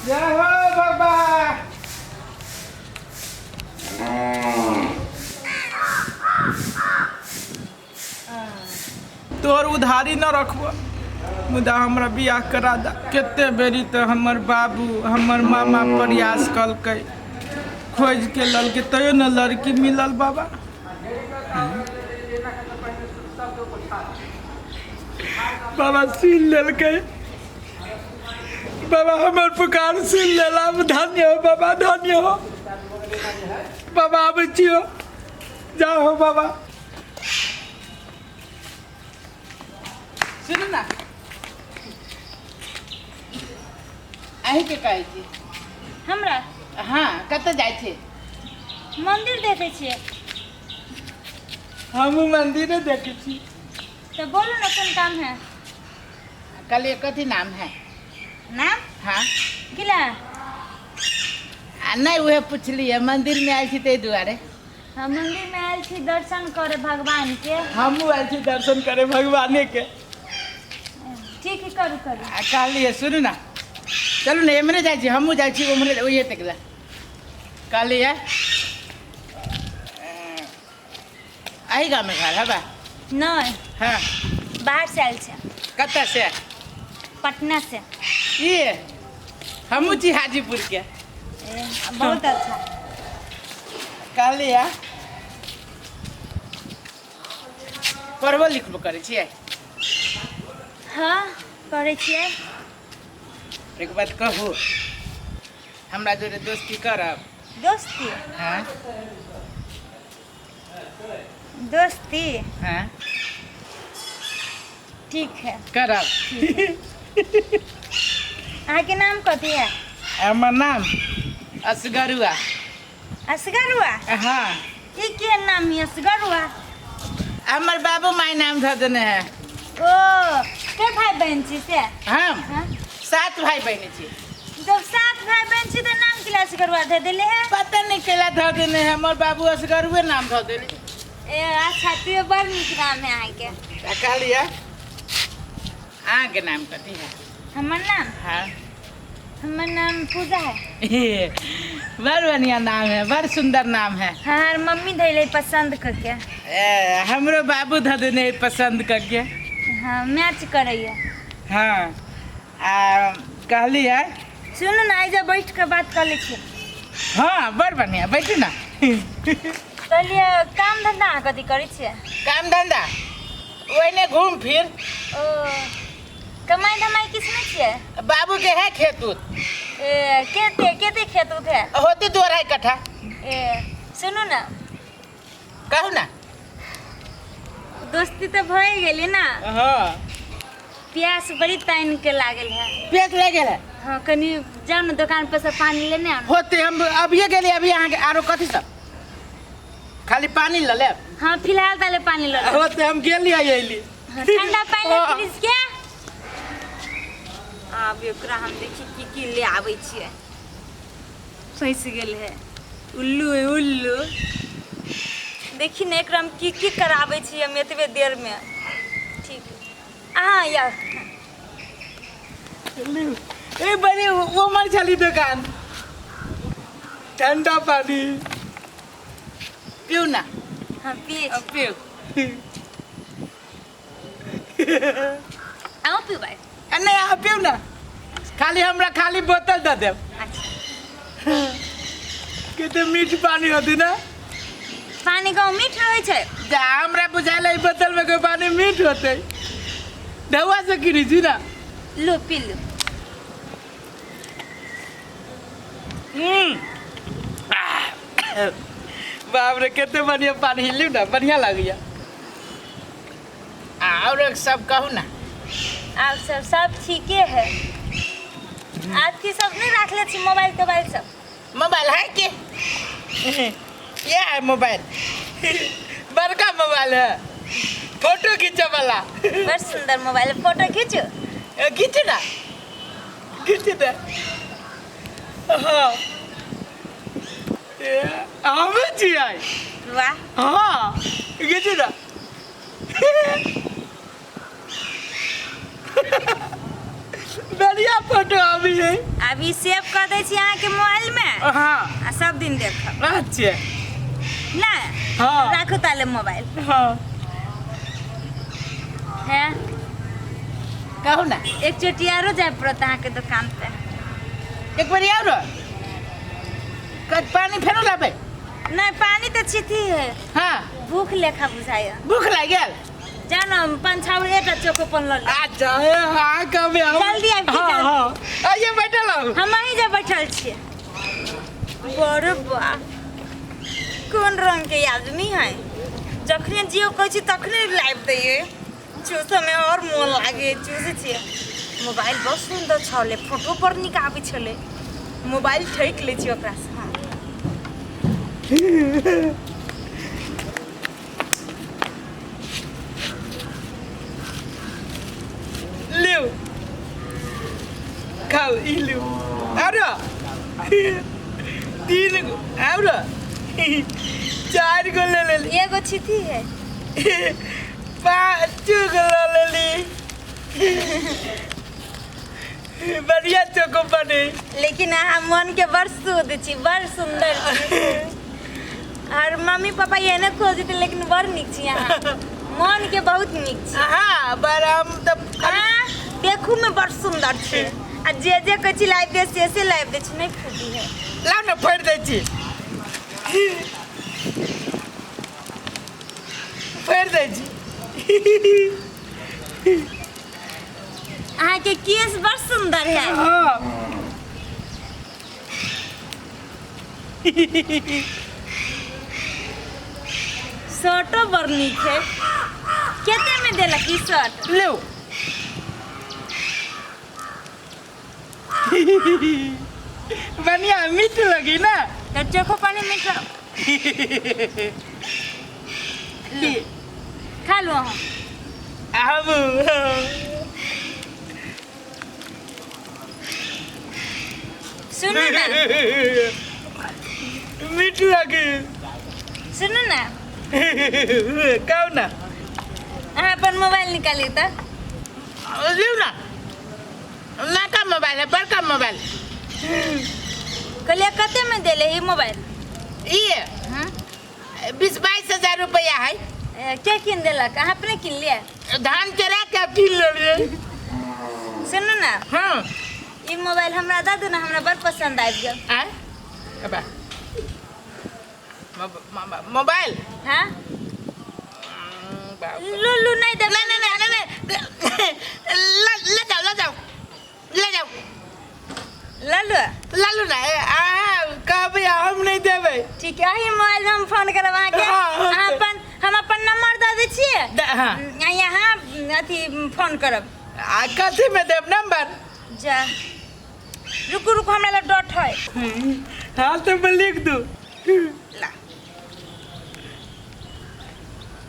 जय हो बाबा। तोहर उधारी न रखबो, मुदा हमरा बियाह करा दा। कते बेरी तऽ हमर बाबू हमर मामा प्रयास कलकै, खोज के ललकै, तैयो न लड़की मिलल बाबा। बाबा सुन लेलकै, बाबा हमर पुकार सुन लेला। धन्य हो बाबा, धन्य हो बाबा। आबै छियो, जाओ हो बाबा। सुनू ने, अहीँके कहै छी। हमरा? हँ, कतऽ जाइ छी? मंदिर देखै छियै। हमहूँ मंदिरे देखै छी। तऽ बोलू ने, कोन काम है? कहलियै, कथी नाम है? नाम? हँ। किला? आ नहि, उहे पुछलियै, मंदिरमे आयल छी ताहि दुआरे। हम मंदिरमे आयल छी दर्शन करे भगवानके। हमहूँ आयल छी दर्शन करे भगवाने के। ठीक है, करू करू। आ कहलियै, सुनू ने, चलू ने, एम्हरे जाइ छी, हमहूँ जाइ छी ओम्हरे, ओहिए तक लए। कहलियै, एहि गाममे घर हबा? नहि। हँ। बाहर से आयल छै। कतऽ से? पटना से। ई हमहूँ छी हाजीपुरके। ए, बहुत अच्छा। कहलियै, पढ़बो लिखबो करै छियै? हँ, करै छियै। एक बात कहू, हमरा जोरे दोस्ती करब? दोस्ती? हँ। दोस्ती? हँ। ठीक है। करब? अहाँके नाम कथी है? हमर नाम असगरुआ। असगरुआ? हँ। ई के नाम है असगरुआ? हमर बाबू माय नाम धऽ देने है। ओ, के भाई बहन छी से? हम? हाँ? सात भाई बहन छी। जब सात भाई बहन छी तऽ नाम किला असगरुआ धऽ देले है? पता नहीं केला धऽ देने है, हमर बाबू असगरुए नाम धऽ देले। ए अच्छा, तो बड़ नीक नाम है अहाँके। आ कहलियै, अहाँके नाम कथी है? हमर नाम? हाँ। हमर नाम पूजा है। बड़ बढ़िया नाम है, बड़ सुंदर नाम है। हाँ, हमर मम्मी धैले पसंद करके। ए, हमरो बाबू धऽ देने है पसंद करके। हाँ, मैच करैया। हाँ, आ कहलियै, सुनू ने, आइ जा बैठ के बात कर लै छी। हाँ, बड़ बढ़िया, बैठू ना। कहलियै, काम धंधा अहाँ कथी करै छियै? काम धंधा ओहिने घूम फिर। ओ, कमाइ धमाइ किछु नहि छियै? बाबू के है खेत उत। ए, केते केते खेत उत है? होते 2-2.5 कट्ठा। ए, सुनू ने। कहू ना। दोस्ती तऽ भए गेलै ने। हाँ। प्यास बड़ी तानि के लागल है। प्यास लागि गेल है? हाँ, कनी जाउ ने दोकान पर से पानी लेने आउ। होते, हम अभिये गेली, अभी अहाँके आरो कथी सब? खाली पानी लऽ लेब? हाँ, फिलहाल ताले पानी लऽ लेब। होते, हम गेली आ अयली। हाँ, ठंडा पानी ले फ्रिज के। आब एकरा हम देखी की की ले आबै छियै। फँसि गेल है उल्लू है उल्लू। देखी ने, एकरा हम की की कराबै छियै हम एतबे देरमे। ठीक, अहाँ या ए बड़ी वो मर चली दुकान, ठंडा पानी। पीऊ ना। हाँ, पिए छी। पीऊ। अहूँ पीबै? आ नहि, अहाँ पीऊ ना, खाली हमरा खाली बोतल दऽ देब। अच्छा। कते मीठ पानी होती ना। पानी गाँव मीठ रहै छै? जा, हमरा बुझायल है बोतल में कोई पानी मीठ होते, ढौआ से किनै छी ना। लो, पी लो। आह, बाप रे, कते बढ़िया पानी हिलियौ ना, बढ़िया लगैया। और एक सब कहू ना। आब सब सब ठीके है। अथी सब नहि राखले छी, मोबाइल तोबाइल सब? मोबाइल है के, ये है मोबाइल, बड़का मोबाइल है, फोटो खींचे वाला। बड़ सुंदर मोबाइल है, फोटो खींचू? ए, खींचू ना, खींच दे। हाँ, ए, हमे छियै। वाह। हाँ, खींचू ना। बढ़िया फोटो अभी है। अभी सेव कऽ दै छी अहाँके मोबाइल में। हाँ। आ सब दिन देखब। अच्छा। ना। हाँ। राखू ताले मोबाइल। हाँ। है। कहू ना। एक चोटी आरो जाय पड़त अहाँके दुकान पे। एक बार आरो पानी फेरो लाबै? नहीं, पानी तो छिथी है। हाँ। भूख लेखा बुझाय। भूख लागि गेल? जानो हम पाँच छः एकटा चोकोपन लऽ लेब। अच्छा, हाँ, कभी हम जल्दी आबि हाँ, जल्दी। हाँ, आइए, बैठल रहू। हम अहीं जा बैठल छियै। बड़ बा, कोन रंग के आदमी है, जखने जियो कहै छी तखने लाबि दैये। चूसमे और मोन लागे, चूसै छियै। मोबाइल बहुत सुन्दर छलै, फोटो बड़ नीक आबै छलै। मोबाइल ठकि लै छी ओकरासँ। हाँ। लिउ, खाउ, ई लिउ, आरो तीन गो, आरो चारि गो ले लेली। एगो छिथी है। पाँच गो ले लेली। बढ़िया चोको बने। लेकिन अहाँ मन के बड़ शुद्ध छी, बड़ सुन्दर छी। और मम्मी पापा एहने खोजते, लेकिन बड़ नीक छी अहाँ, मन के बहुत नीक छी। हाँ, बड़ हम तऽ हाँ, देखू में बड़ सुन्दर छी आ जे जे कहै छी लाबि दे, से से लाबि दै छी। नहि फूटी है। लाउ ने, फोड़ि दै छी, फोड़ि दै छी। अहाँके केस बड़ सुन्दर है। हाँ। शर्टो बड़ नीक है। कते में देलक ई शर्ट? लिउ, बढ़िया मीठ लगी ना? तऽ चोखो पानी मीठ खा लू अहाँ। आबू। सुनू ने। मीठ लगी। सुनू ने। कहू ना। अहाँ अपन मोबाइल निकालियौ तऽ। लिउ ना, नयका मोबाइल है, बड़का मोबाइल। कहलियै कते में देले ई मोबाइल? ई हम्म? 20-22 हजार रुपया है। के कीन देलक? अहाँ अपने कीन लिअ? धान चोरा के कीन लेलियै। सुनू ने। हाँ। ई मोबाइल हमरा दऽ दू ने, हमरा बड़ पसन्द आबि गेल। आय अबा मोबाइल। हाँ। बाप। लू लू, नहीं देबै। नहीं नहीं नहीं नहीं, ले ले जाओ, ले जाओ, ले जाओ। लऽ लू। लालू ना, कहबै हम नहीं देबै। ठीक है, एही मोबाइल में हम फोन करब अहाँके। हाँ, अहाँ अपन, हम अपन नंबर दऽ दै छियै। हाँ। यहाँ अथी फोन करब। आ कथी में देब नंबर? जा, रुकू रुकू, हमरा लग डॉट है। हाँ, तो मैं लिख दू। ला,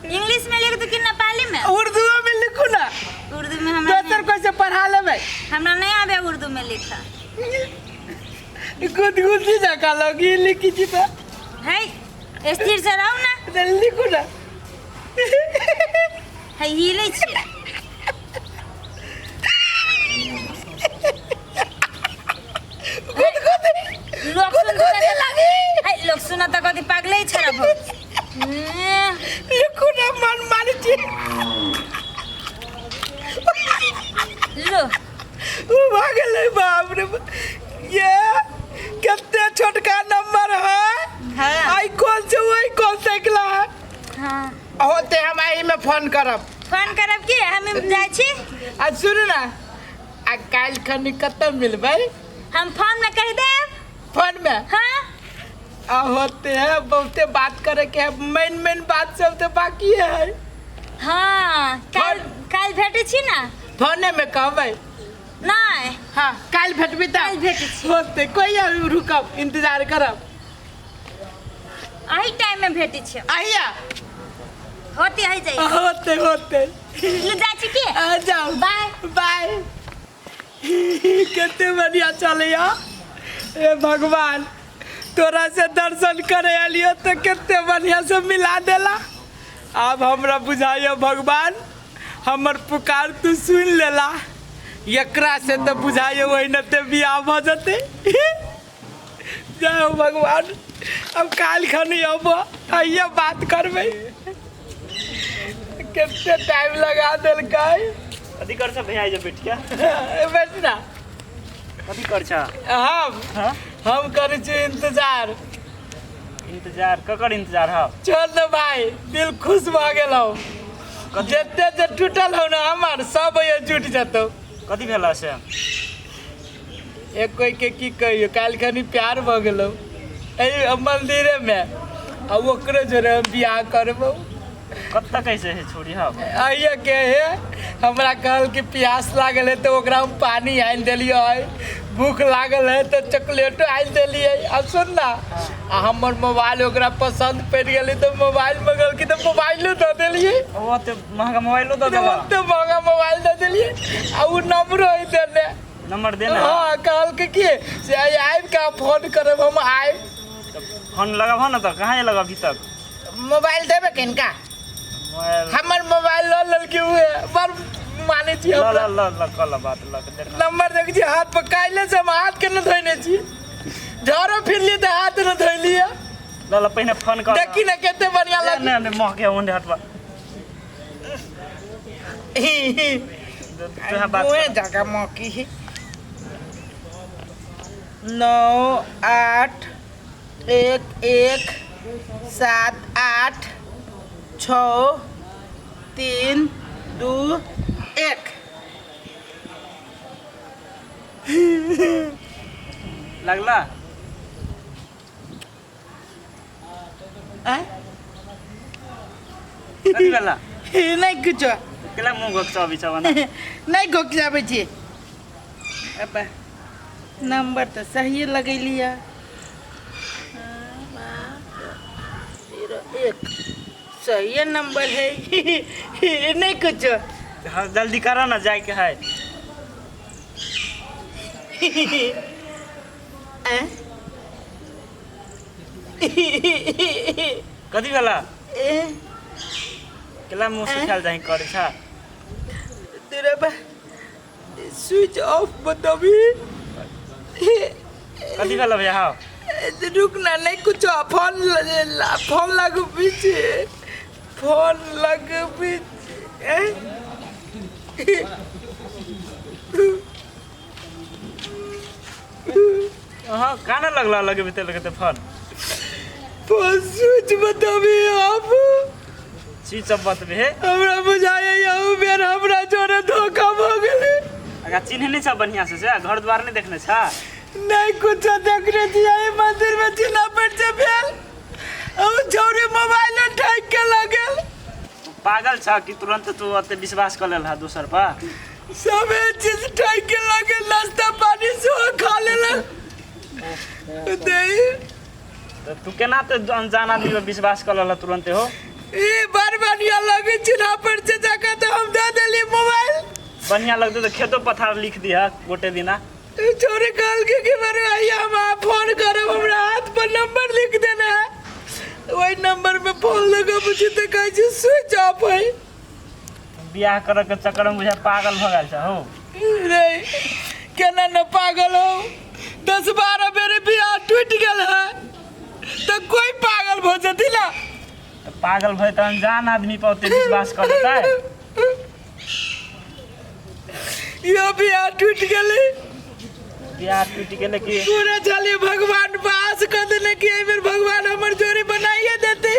इंग्लिश में लिख दू कि नेपाली में? उर्दू में लिखू ना। उर्दू में हमरा दोसर कोई से पढ़ा लेबै। हमरा नहीं आबे उर्दू में लिखा। गुदगुदी जका लगी लिखी छी तऽ। है, स्थिर से रहू ना। तऽ लिखू ना। है, हिलै छी। लोक सुनत लागी। है, लोक सुनत तऽ कथी पागले छड़ा भऽ। लिखू ना, मन मारै छी। लो। उ भऽ गेलै। बाप रे बाप। ये कते छोटका नंबर है। हाँ। आई कौन से वही कौन साइकिल है। हाँ। होते, हम एही में फोन करब। फोन करब की हम जाइ छी। आ सुनू ना, आ काल्हि खनी कतऽ मिलबै? हम फोन में कहि देब। फोन में? हाँ। आ होते हैं, बहुते बात करे के है, मेन मेन बात सब तो बाकी है। हाँ, काल्हि काल्हि भेटै छी ना। फोने में कहबै? नहि। हाँ, काल्हि भेटबी तऽ। काल्हि भेटै छी। होते, कोई अभी रुकब, इंतजार करब। एही टाइम में भेटै छी। आइया। होते है, जाइ। होते होते। ले, जाइ छी की? आ जाओ। बाय। बाय। कते बढ़िया चलैया। ए भगवान, तोरा से दर्शन करे अलियो तो कते बढ़िया से मिला देला। अब हमरा बुझाइयो भगवान, हमर पुकार तू सुन लेला। एकरा से तऽ बुझाइए ओहिनाते बियाह भऽ जेतै। जय हो भगवान। अब काल्हि खनी अब आइए बात करबै। कते टाइम लगा देलकै। कथी कर छ भैया जे बैठ के? बैठ ना। कथी कर छ? हम हाँ? हम करै छी इंतजार। इंतजार ककर इंतजार हौ? चल न भाई, दिल खुश भऽ गेल हौ। जते जे टूटल हौ ने हमर, सब ये जुटि जेतौ। कथी भेल से? एक कोई के की कहियो, काल्हि खनी प्यार भऽ गेलौ एहि मंदिरे मे, आ ओकरे जोरे हम बियाह करबौ। कतऽ कैसे है छोड़ी हौ? आइए के हे, हमरा कहल कि प्यास लागल है तऽ ओकरा हम पानी आनि देलियै, भूख लागल है तऽ चॉकलेटो आनि देलियै। आ सुन ना, आ हमर मोबाइल ओकरा पसन्द पड़ि गेलै तऽ मोबाइल मंगलकै तऽ मोबाइलो दऽ देलियै। ओ ओते महंगा मोबाइलो दऽ देलक? ओते महंगा मोबाइल दऽ देलियै, आ ओ नंबरो है देने। नंबर देने? हाँ, कहलकै कि से आइ आबि कऽ फोन करब, हम आबि। फोन लगबह ने तऽ कहाँ लग अभी तक? मोबाइल देबै किनका? मोबाइल हमर मोबाइल लऽ लेलकै उहे, बड़ मानै छी ल हमरा। ल ल ल कल बात ल के देख। नंबर देख छी हाथ पर, काल्हि से हम हाथ के न धोने छी, झाड़ो फिरलियै तऽ हाथ न धोलियै। ल ल पहिने फोन कर। देखी ने कते बढ़िया लग। नहि नहि, महके ओंडे हटवा तुहे बात। ओए जगह मौकी है। 9 8 1 1 7 8 6 3 2 1। लगला? आँय? कथी भेला? नहि किछो। केला मुँह घोकचबै छ ओना? नहि घोकचाबै छी। अब्बा, नंबर तऽ सहिए लगेलियै, 0 1 सहिए नंबर है। नहि किछो। हाँ, जल्दी करो ना, जाइके है। आँय? कथी भेला? ए केला मुँह सुखायल जाहि करै छ? तेरा बा स्विच ऑफ बताबी। कथी भेला भैया हौ? रुक ना, नहीं कुछ। फोन फोन लगबी छी, फोन लगबी छी। हाँ, काना लगला लगेबे लगेते फोन? फोन स्विच बताबी आप। स्विच ऑफ बतबे हे। हमरा बुझाइए यहू बेर हमरा जोरे धोखा भऽ गेलै। अगर चिन्ह नहीं छ बढ़िया से घर द्वार नहीं देखने छ? नहीं कुछ देखने छी। एहि मंदिर में चिन्हा पड़ से भेल, ओ छौरी मोबाइल ठैक के लगेल। पागल छ कि तुरंत तू ओते विश्वास कर लेल दोसर पर? सब चीज ठैक के लगेल, नाश्ता पानी सेहो खा लेलक दे। तऽ तू केना ते अनजान आदमी पर विश्वास कर लेल तुरंते हो? ई बड़ बढ़िया लगे, चिन्हा पड़ से जाकर तो हम दे देली मोबाइल। बढ़िया लगते तो खेतो पथार लिख दिया गोटे दिना। छोरी कहल के कि मेरे आइए, हम आप फोन करब, हमरा हाथ पर नंबर लिख देना है, वही नंबर पे फोन लगा मुझे तो कहै छै स्विच ऑफ है। बियाह करे के चक्कर में बुझा पागल भ गेल छ हो। रे, केना न पागल हो, 10-12 बेर बियाह टूटि गेल है तऽ कोई पागल भऽ जेती ना। तऽ पागल भए तऽ अनजान आदमी पर ओते विश्वास कर देतै? यो बियाह टूटि गेलै। बियाह टूटि गेलै कि? पूरा छलियै भगवान पास कऽ देने कि एहि बेर भगवान हमर जोड़ी बनाइए देते,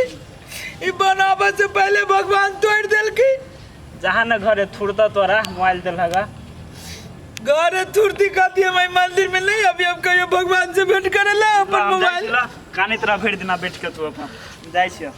ई बनाबऽ से पहले भगवान तोड़ि देलकै। जहाँ न घरे थुरता तोरा मोबाइल देलहगा। घरे थुरती कथी, हम एहि मंदिर में नहीं अभी हम कहियो भगवान से भेंट करे ला अपन मोबाइल। कानित रह भरि दिना बैठ के तू अपन जाइ छियौ।